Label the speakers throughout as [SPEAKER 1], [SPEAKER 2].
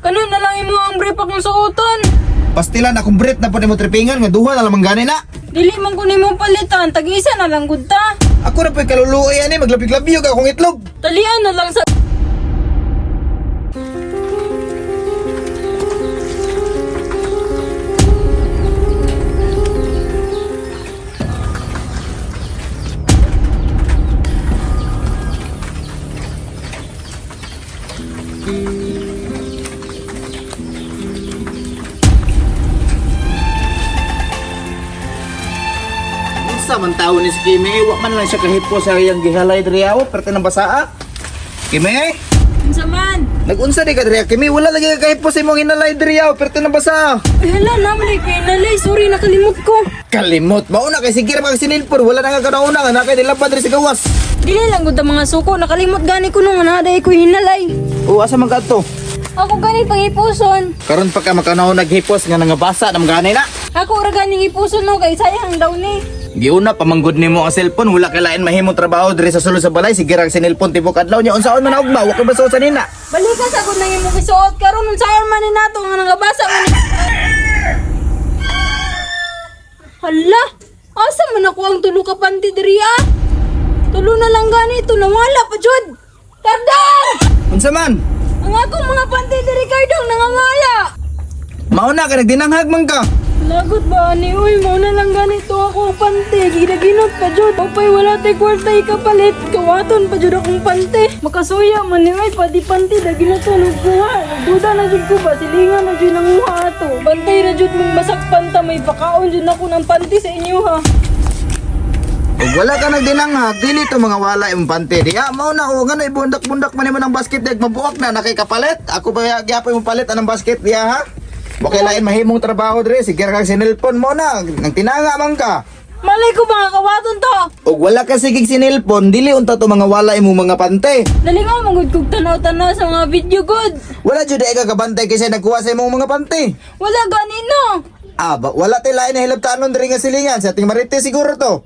[SPEAKER 1] Kano na lang imo ang brief akong suoton.
[SPEAKER 2] Pastilan akong brief na po nimo tripingan nga duha na lamang gani na.
[SPEAKER 1] Dili man ko nimo palitan, tag-isa na lang gud ta.
[SPEAKER 2] Ako na po'y kaluluoy ani maglabig-labiyog akong itlog.
[SPEAKER 1] Talian na lang sa.
[SPEAKER 2] Unsa man tawo ni si Kimi, wa man lang siya kahipo sa iyang gihalay diri aw, perte ng basaa. Kimi,
[SPEAKER 1] Unsa man?
[SPEAKER 2] nagunsa di ka diri Kimi, wala lagi ka kahipo sa imong hinalay diri aw, perte ng basaa.
[SPEAKER 1] Ay hala, naman ay pinalay. Sorry, nakalimot ko.
[SPEAKER 2] Kalimot, mauna kay sige ra mga sinilpor, wala na nga kanauna nga na kay nilabad diri sa gawas.
[SPEAKER 1] Dili lang gud ang mga suko, nakalimot gani ko nung naday ko hinalay.
[SPEAKER 2] O asa man kadto?
[SPEAKER 1] Ako gani pangipuson.
[SPEAKER 2] Karon pa ka makanaon naghipos nga nangabasa na gani na.
[SPEAKER 1] Ako ra gani ipuson no kay sayang daw ni.
[SPEAKER 2] Giuna pamanggod nimo ang cellphone, wala kay lain mahimong trabaho diri sa sulod sa balay, sige ra ang sinilpon tibok adlaw nya unsaon man og ba, wa kay basuo sa nina.
[SPEAKER 1] Balika sa gud nang imong gisuot karon unsaon man ni nato nga nangabasa man ni. Hala, asa man ako ang tulo ka panty diri ah? Tulo na lang gani ito, nawala pa jud. Tardang!
[SPEAKER 2] Unsa man?
[SPEAKER 1] Ang akong mga panty diri Cardong nangawala.
[SPEAKER 2] Mauna ka nagdinanghag man ka.
[SPEAKER 1] Lagot ba ani uy, mao na lang ganito ako ang pante. Ginaginot pa jud. Upay wala tay kwarta ikapalit. Kawaton pa jud akong pante. Makasuya man ni uy, pati pante daginaton og kuha. Nagduda na jud ko ba silingan na jud nanguha ato. Bantay ra jud mong masakpan ta may pakaon jud nako ng pante sa inyo ha.
[SPEAKER 2] Ug wala ka nagdinanghag, dili to mga wala imong pante. Diya mao na o ngano ibundak-bundak man nimo ng basket deg mabuak na nakay kapalit. Ako ba gyapon imong palit anang basket diya ha? Wa kay lain mahimong trabaho diri, sige ra kag sinilpon mo na, nagtinanga man ka.
[SPEAKER 1] Malay ko ba nga kawaton to?
[SPEAKER 2] Ug wala ka sigig sinilpon, dili unta to mga wala imong mga pante.
[SPEAKER 1] Nalingaw man gud kog tanaw-tanaw sa mga video good.
[SPEAKER 2] Wala jud ay ka kabantay kaysa nagkuha sa imong mga pante.
[SPEAKER 1] Wala gani no.
[SPEAKER 2] Ah, ba, wala tay lain na hilabtanon diri nga silingan sa ating marites siguro to.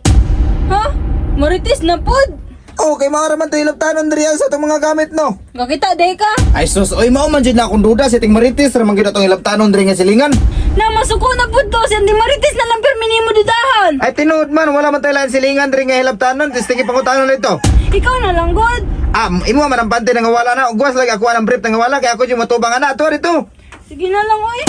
[SPEAKER 1] Ha? Marites na pud.
[SPEAKER 2] Okay, mga raman to hilabtanon diri sa atong mga gamit no.
[SPEAKER 1] Gakita day ka.
[SPEAKER 2] Ay sus, oy mao man jud na akong duda sa ating marites ra man gyud atong hilabtanon diri nga silingan.
[SPEAKER 1] Na masuko na pud to, si Andy Marites na lang pirmi nimo dudahan.
[SPEAKER 2] Ay tinuod man wala man tay lain silingan diri nga hilabtanon, tis tingin pangutanon nito.
[SPEAKER 1] Ikaw na lang god.
[SPEAKER 2] Ah, imo man ang pante nga wala na, ugwas lagi ako ang brief nga wala kay ako jud motubang ana ato dito.
[SPEAKER 1] Sige na lang oy.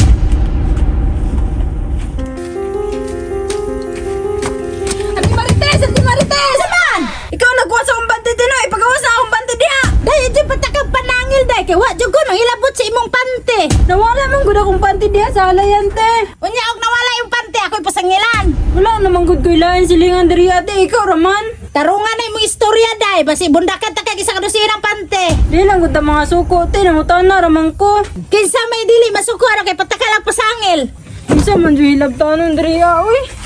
[SPEAKER 1] Andy Marites, Andy Marites!
[SPEAKER 3] Saman!
[SPEAKER 1] Ikaw nagkuha sa akong bante dino, ipagawas na akong bante diha.
[SPEAKER 3] Dahil dyan patakang panangil dahil kay wa jud ko nang ilabot sa imong pante.
[SPEAKER 1] Nawala man gud akong pante diha sa halayan te.
[SPEAKER 3] Unya og nawala yung pante ako'y pasangilan.
[SPEAKER 1] Wala naman gud koy lain silingan diri ate, ikaw raman.
[SPEAKER 3] Tarungan na imong istorya dai basi bundakan ta kag isa ka dosinang pante.
[SPEAKER 1] Di lang gud ang mga suko te, nangutan na raman ko.
[SPEAKER 3] Kinsa may dili masuko aron kay pataka lang pasangil.
[SPEAKER 1] Isa man jud hilabtanon diri ah, oy.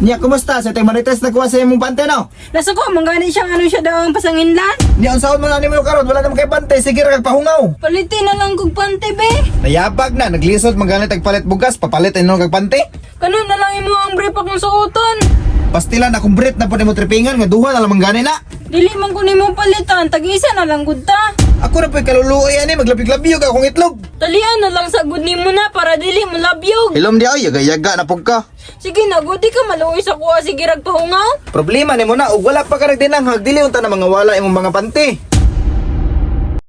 [SPEAKER 2] Nya kumusta sa ating marites nagkuha sa imong pante no?
[SPEAKER 1] Nasuko man gani siya ano siya daw ang pasanginlan.
[SPEAKER 2] Nya unsaon man na nimo karon wala naman kay pante, sige ra kag pahungaw.
[SPEAKER 1] Palitin na lang kog pante be.
[SPEAKER 2] Nayabag na, naglisod magalit tagpalit bugas, papalit ay kag pante.
[SPEAKER 1] Kano na lang imo ang brief akong suoton.
[SPEAKER 2] Pastilan akong brief na po nimo tripingan nga duha na lamang gani na.
[SPEAKER 1] Dili man ko nimo palitan, tag-isa na lang gud ta.
[SPEAKER 2] Ako na po'y kaluluoy ani maglabig-labiyog akong itlog.
[SPEAKER 1] Talian na lang sa gud nimo na para dili mo labyog.
[SPEAKER 2] Hilom di ay yaga-yaga na pug ka.
[SPEAKER 1] Sige na gud, di ka maluoy sa kuha sige rag pahungaw.
[SPEAKER 2] Problema nimo na ug wala pa ka nagdinanghag dili unta na mga wala imong mga pante.